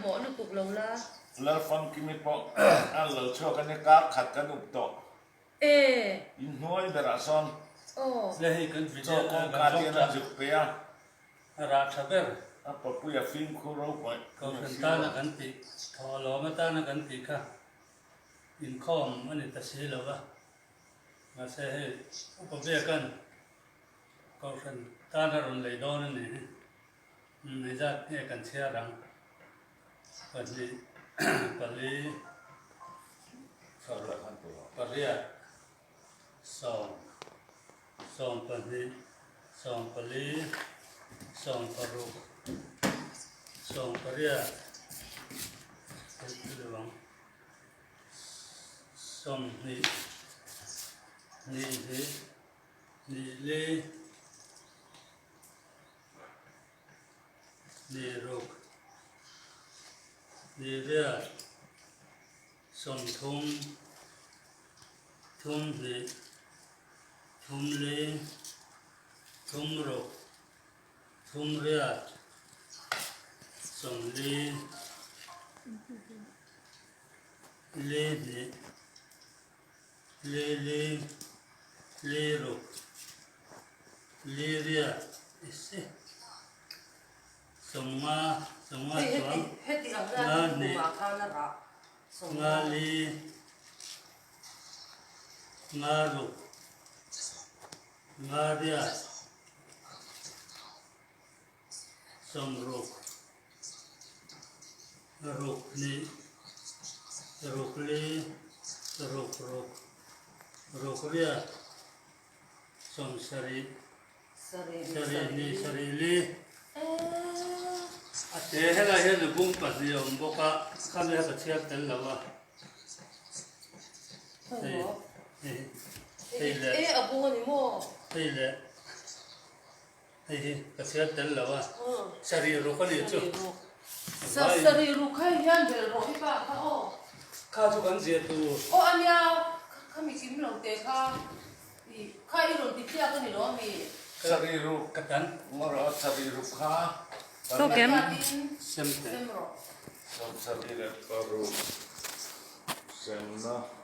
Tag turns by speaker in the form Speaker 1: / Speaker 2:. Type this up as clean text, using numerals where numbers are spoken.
Speaker 1: Hmanhmawh lutuk lo la.
Speaker 2: Lalfamkimi pawh a lo chhuak a nia, kar khat kan up tawh.
Speaker 1: E.
Speaker 2: Inhnuai berah sawn
Speaker 1: Aw.
Speaker 2: Chaw kawngka te an zuk pe a.
Speaker 3: A rah tha ber.
Speaker 2: A papuia fimkhur ropui.
Speaker 3: Kohhran tana kan tih, thawhlawm atana kan tih kha inkhawm a ni ta si lo va. Mahse hei upa biakan Kohhran tana rawn lei dawn a ni. Hei zat nge kan chhiar ang? Pahnih, pali, pariat, sawm, sawmpahnih, sawmpali, sawmparuk, sawmpariat, sawmhnih, hnihhnih, hnihli, Hniruk, Hniriat, Sawmthum, Thumhnih, Thumli, Thumruk, Thumriat, Sawmli, Lihnih, Lili, Liruk, Liria, isi, Sawmnga, Sawmnga chuang, Nga hnih, Nga li, Nga ruk, Nga riat, Sawmruk, Ruk hnih, ruk li, ruk ruk, ruk riat, sawmsarih, sarih hnih, sarih li. A te helai hian a bung pahnih a awm bawk a, khami kha ka chhiar tel lo a. Hei, hei, hei leh. Hei leh. Hei hi ka chhiar tel lo a, sarih ruk a nih chu.
Speaker 1: Sarih ruk kha hian bel rawh hi pa kha aw.
Speaker 3: Kha chu kan zia tur.
Speaker 1: Aw a nia, kha mi kim lo te kha i kha i rawn ti tliak a ni lo ami?
Speaker 2: Sarih ruk
Speaker 3: ka tan.
Speaker 2: Ngaw rawh sarih ruk kha.
Speaker 1: Sem
Speaker 3: Sem teh.
Speaker 1: Sem rawh.
Speaker 2: Sawm sarih leh paruk semna.